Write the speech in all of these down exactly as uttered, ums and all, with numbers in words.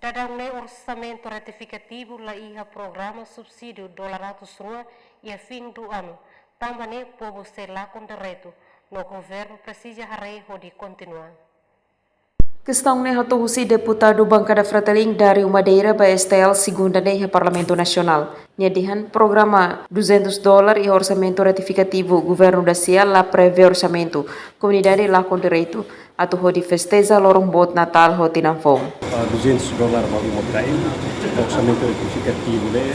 Daudaun ne'e orsamentu retifikativu la iha programa subsídiu dolar ratus rua iha fin du anu, tanba ne'e povu sei lakon direitu, no governu presiza haree hodi kontinua. Kestaun ne'e hato'o husi deputadu bankada Fretilin Dario Madeira ba S T L segunda ne'e iha Parlamentu Nasionál. Nia dehan programa duzentus dolar iha orsamentu retifikativu governu dasia la prevee orsamentu. Komunidade lakon direitu atu hodi festeja loron boot Natál ho tinan foun. Ah, duzentus dolar ba uma-kain, orsamentu retifikativu ne'e,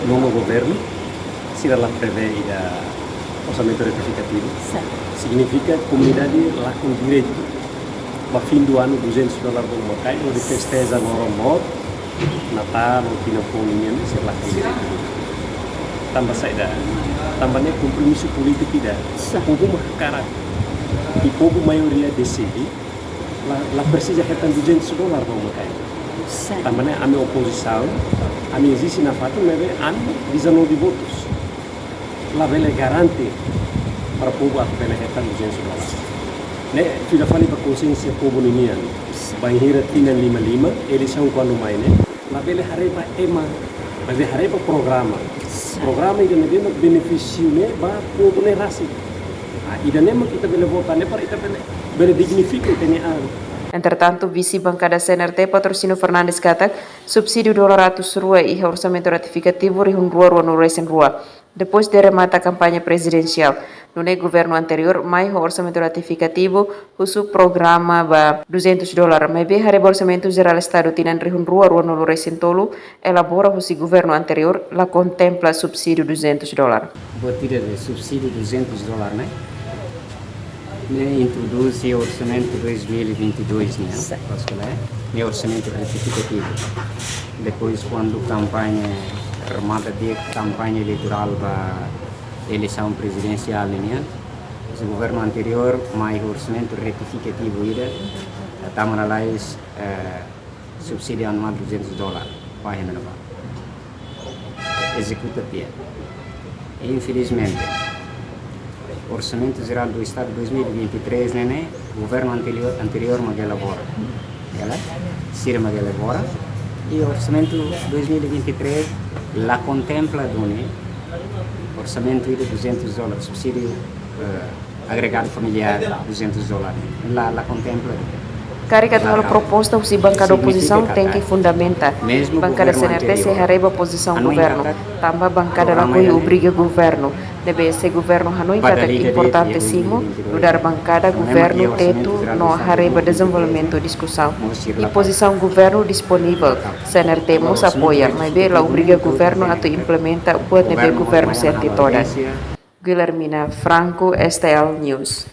nonu governu, sira la prevee ida orsamentu retifikativu. Situ. Signifika komunidade lakon direitu ba fin du anu duzentus dolar ba uma-kain, hodi festeja loron boot, Natál, ho tinan foun nian, sira lakon direitu. Tanba saida? Tanba ne'e kompromisu polítiku ida. Situ. Povu mak hakarak. I povu maioria deside, la, la presiza hetan duzentus dolar ba uma-kain. Situ. Tanba ne'e ami opozisaun, ami eziste nafatin, maibé ami dezanove votus. La bele garante para povu atu bele hetan duzentus dolar. Ne'e fila fali ba konsiénsia povu ninian. Bainhira tinan lima lima, eleisaun kuandu mai ne'e, la bele haree ba ema, la bele haree ba programa. Situ. Programa ida ne'ebé mak benefisia ne'e ba povu ne'e rasik. Ah, ida-ne'e mak ita bele vota ne'e para ita bele, bele dignifika ita-nia an. Entretantu, vise bankada C N R T Patrocínio Fernandes katak, subsídiu dolar ratus rua iha orsamentu retifikativu rihun rua ruanulu resin rua, depois de remata kampaña prezidensiál. Nune'e governu anteriór mai ho orsamentu retifikativu husu programa ba duzentus dolar, maibé haree ba Orsamentu Jerál Estadu tinan rihun rua ruanulu resin tolu, elabora husi governu anteriór, la kontempla subsídiu duzentus dolar. Buat ida de subsídiu duzentus dolar ne'e, ne'e introdús iha orsamentu dois mil e vinte e dois nian, situ, pas kala, ne'e orsamentu retifikativu. Depois, kuandu kampaña, remata de kampaña eleitorál ba eleisaun prezidensiál nian, husi governu anteriór mai orsamentu retifikativu ida, tama lalais, eh, subsídiu anuál duzentus dolar, pájina nova. Ezekuta tiha. Infelizmente, Orsamentu Jerál do Estadu dois mil e vinte e três ne'e, ne'e governu anteriór, anteriór mak elabora. Ela, sira mak elabora. I orsamentu dois mil e vinte e três la kontempla duni orsamentu ida duzentus dolar, subsídiu, eh, agregadu familiár duzentus dolar. La, la kontempla. Karik atu halo proposta husi bankada opozisaun tenke fundamenta. Bankada C N R T sei haree ba pozisaun governu, tanba bankada lakohi obriga governu. Ne'ebé se governu hanoin katak importante simu, nu'udar bankada, governu tetu no haree ba dezenvolvimentu diskusaun. I pozisaun governu disponivel, C N R T mós apoia, maibé la obriga governu atu implementa buat ne'ebé governu sente todan. Guilhermina Franco, S T L News.